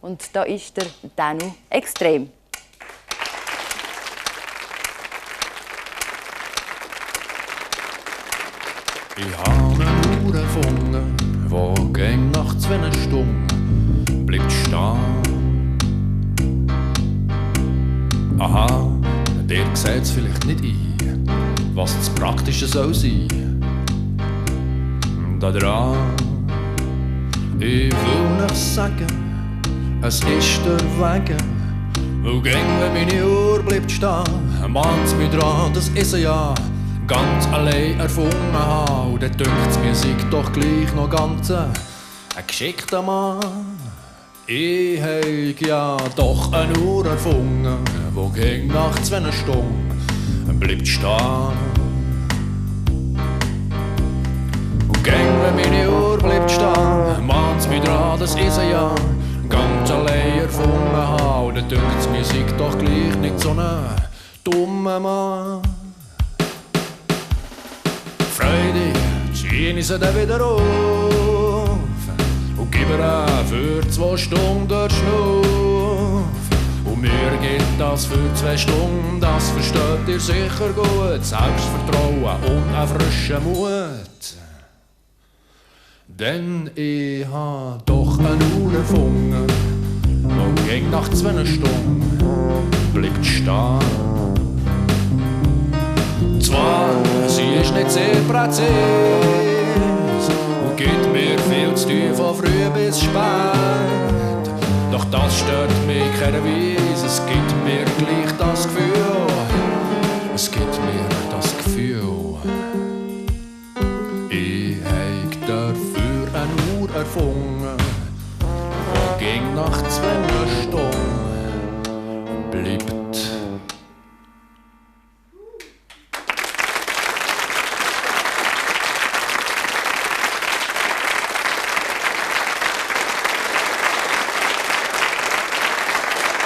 Und da ist der Danu extrem. Ich habe eine Uhr gefunden, die ging nach 2 Stunden bleibt stehen. Aha, der sieht es vielleicht nicht ein, was das Praktische soll sein. Da dran, ich will nicht sagen, es ist der Wegen. Weil gäng, wenn meine Uhr bleibt stehen, mahnt's mich dran, das ist sie ja. Ganz allein erfunden habe, und dann dünkt's mir, sei doch gleich noch ganz ein geschickter Mann. Ich habe ja doch eine Uhr erfunden, wo ging nach 2 Stunden bleibt stehen. Und gäng, wenn meine Uhr bleibt stehen, mahnt's mich dran, das ist sie ja. Ganz allein erfunden habe, und dann dünkt's mir, sei doch gleich nicht so ein dummer Mann. Freudig zieh ich sie dann wieder auf und gib ihr für 2 Stunden den Schnuff. Und mir geht das für 2 Stunden, das versteht ihr sicher gut. Selbstvertrauen und einen frischen Mut. Denn ich hab doch eine Uhr erfunden und ging nach 2 Stunden bleibt stehen. Zwar, sie ist nicht sehr präzise und gibt mir viel zu tun von früh bis spät. Doch das stört mich keiner Weise, es gibt mir gleich das Gefühl. Es gibt mir das Gefühl. Ich hab dafür eine Uhr erfunden, die ging nach 2 Stunden